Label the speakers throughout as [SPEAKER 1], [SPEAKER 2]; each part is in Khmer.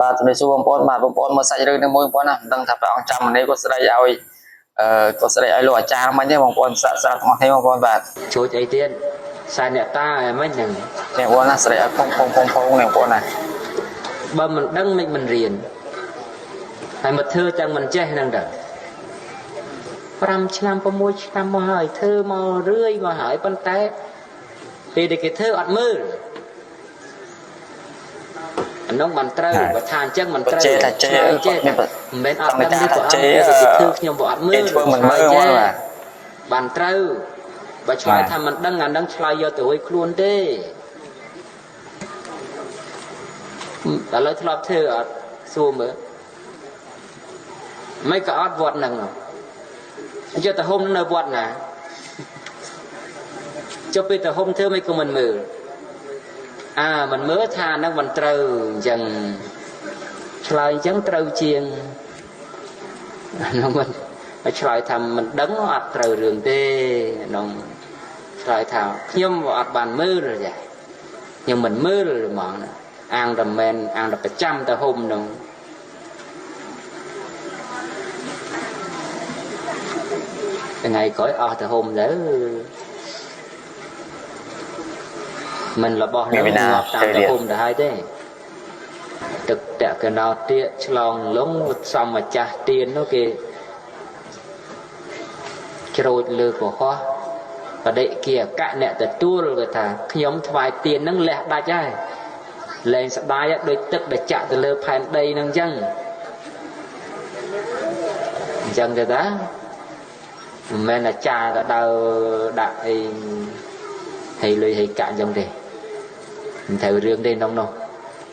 [SPEAKER 1] បាទជំរាបសួរបងប្អូនបាទបងប្អូនមើលសាច់រឿងនេះមួយបងប្អូនណាមិនដឹងថាព្រះអង្គចាំនេះគាត់ស្ដីឲ្យអឺគាត់ស្ដីឲ្យលោកអាចារ្យមិញទេបងប្អូនសាក់ស្រាប់ទាំងអស់គ្នាបងប្អូនបាទ
[SPEAKER 2] ជួយអីទៀតសែនអ្នកតាអីមិញហ្នឹង
[SPEAKER 1] នេះបងប្អូនណាស្ដីឲ្យផុងផុងផុងផុងនេះបងប្អូនណា
[SPEAKER 2] បើមិនដឹងមិនមិនរៀនហើយមកធ្វើទាំងមិនចេះហ្នឹងទៅ5ឆ្នាំ6ឆ្នាំមកហើយធ្វើមករឿយមកហើយប៉ុន្តែពេលដែលគេធ្វើអត់មើលអានោះមិនត្រូវបើថាអញ្ចឹងមិនត្រូវ
[SPEAKER 1] ចេះថាចេះ
[SPEAKER 2] ចេះ
[SPEAKER 1] គាត់មាន
[SPEAKER 2] មិនមែនអត់ដឹងទេ
[SPEAKER 1] ថា
[SPEAKER 2] ក៏អត់
[SPEAKER 1] ចេះ
[SPEAKER 2] គេធ្វើខ្ញុំក៏អត់មើល
[SPEAKER 1] គេធ្វើមិនមើល
[SPEAKER 2] ឆ្លើយ
[SPEAKER 1] ហ្មងបាទ
[SPEAKER 2] បានត្រូវបើឆ្លើយ
[SPEAKER 1] បាទ
[SPEAKER 2] ថាមិនដឹងអានឹងឆ្លើយយកទៅរួយខ្លួនទេឥឡូវធ្លាប់ធ្វើអត់សួរមើលមិនក៏អត់វត្តហ្នឹងយកទៅហុំនៅវត្តណាចុះពេលទៅហុំធ្វើមិនក៏មិនមើលអាមិនមើលថាហ្នឹងមិនត្រូវអញ្ចឹងឆ្លើយអញ្ចឹងត្រូវជាងហ្នឹងមិនហើយឆ្លើយថាមិនដឹងអត់ត្រូវរឿងទេហ្នឹងឆ្លើយថាខ្ញុំក៏អត់បានមើលចាខ្ញុំមិនមើលហ្មងណាអាងតែមែនអាងតែប្រចាំទៅហុំហ្នឹងថ្ងៃក្រោយអស់ទៅហុំទៅមិនរបស់
[SPEAKER 1] មានវិណា
[SPEAKER 2] នឹងងាប់តាម
[SPEAKER 1] ទៅទៀត
[SPEAKER 2] ទៅហុំទៅហើយទេទឹកតកណោទៀកឆ្លងលងសំម្ចាស់ទៀននោះគេច្រូចលើកុហកបដិគាកៈអ្នកទទួលគេថាខ្ញុំថ្វាយទៀននឹងលះដាច់ហើយលែងស្ដាយហើយដូចទឹកដែលចាក់ទៅលើផែនដីនឹងអញ្ចឹងអញ្ចឹងទេតាមិនមែនអាចារ្យទៅដើរដាក់អីហើយលុយហើយកាក់អញ្ចឹងទេមិនត្រូវរឿងទេក្នុងនោះ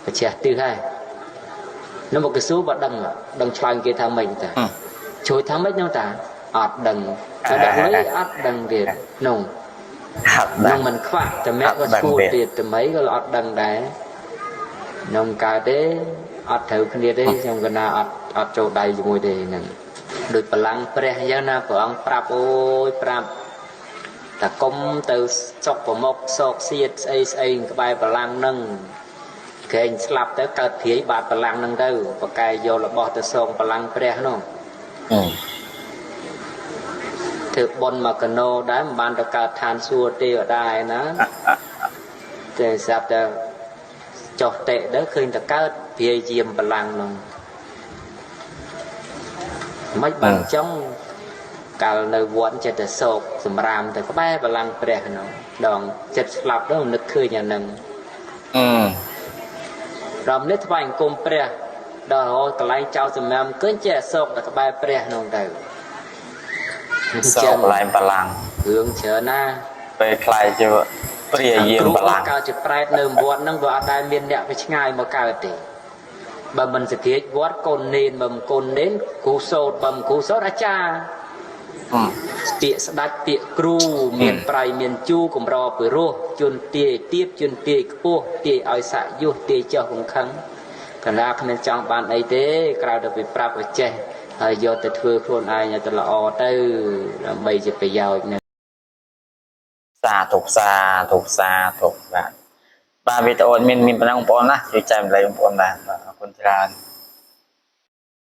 [SPEAKER 2] បច្ចេះទិសហើយនោះមកកស៊ូបើដឹងដឹងឆ្លើយគេថាម៉េចតាជួយថាម៉េចនោះតាអត់ដឹងតែដាក់លុយអត់ដឹងទៀតនោះ
[SPEAKER 1] ហាត់ដា
[SPEAKER 2] នឹងមិនខ្វាក់តមាក់ក៏
[SPEAKER 1] អត់ដឹង
[SPEAKER 2] ឈួត
[SPEAKER 1] ទៀត
[SPEAKER 2] ទៀតតមីក៏អត់ដឹងដែរនំកើតទេអត់ត្រូវគ្នាទេខ្ញុំកណាអត់អត់ចូលដៃជាមួយទេហ្នឹងដូចបលាំងព្រះអញ្ចឹងណាព្រះអង្គប្រាប់អូយប្រាប់តែកុំទៅសុកប្រមុកសោកសៀតស្អីស្អីក្បែរបលាំងហ្នឹងក្រែងស្លាប់ទៅកើតព្រាយបាតបលាំងហ្នឹងទៅបកែយករបស់ទៅសងបលាំងព្រះនោះ
[SPEAKER 1] អឺ
[SPEAKER 2] ធ្វើបុណ្យមកកណោដែរមិនបានទៅកើតឋានសួគ៌ទេវតាឯណាតែស្រាប់តែចុះតិទៅឃើញតែកើតព្រាយាមបលាំងនោះមិនបានចង់កាលនៅវត្តចិត្តតែសោកសម្រាមទៅក្បែរបលាំងព្រះនោះដងចិត្តស្លាប់ទៅនឹកឃើញអានឹង
[SPEAKER 1] អឺ
[SPEAKER 2] រំនេះថ្វាយអង្គមព្រះដល់រហូតកន្លែងចោលសម្រាមឃើញចេះសោកតែក្បែរព្រះនោះទៅ
[SPEAKER 1] សោកឡែមបលាំង
[SPEAKER 2] រឿងច្រើនណាស់
[SPEAKER 1] ពេលខ្លាយជាព្រាយាម
[SPEAKER 2] គ្រូ
[SPEAKER 1] បលាំង
[SPEAKER 2] កើតជាប្រែតនៅវត្តហ្នឹងវាអត់ដែលមានអ្នកទៅឆ្ងាយមកកើតទេបើមិនសង្កេតវត្តកូននេនបើមិនកូននេនគ្រូសោតបើមិនគ្រូសោតអាចារ្យ
[SPEAKER 1] អឺ
[SPEAKER 2] ពាក្យស្ដាច់ពាក្យគ្រូមានប្រៃមានជូរកម្រពីរោះជន់ទាយទៀបជន់ទាយខ្ពស់ទាយឲ្យសាក់យុះទាយចុះកង្ខឹងកណ្ដាលគ្មានចង់បានអីទេក្រៅតែពីប្រាប់ឲ្យចេះហើយយកទៅធ្វើខ្លួនឯងឲ្យទៅល្អទៅដើម្បីជាប្រយោជន៍ណា
[SPEAKER 1] សាធុសាធុសាធុបាទបាទវីដេអូមានមានប៉ុណ្ណឹងបងប្អូនណាជួយចែកម្លែកបងប្អូនបាទបាទអរគុណច្រើន។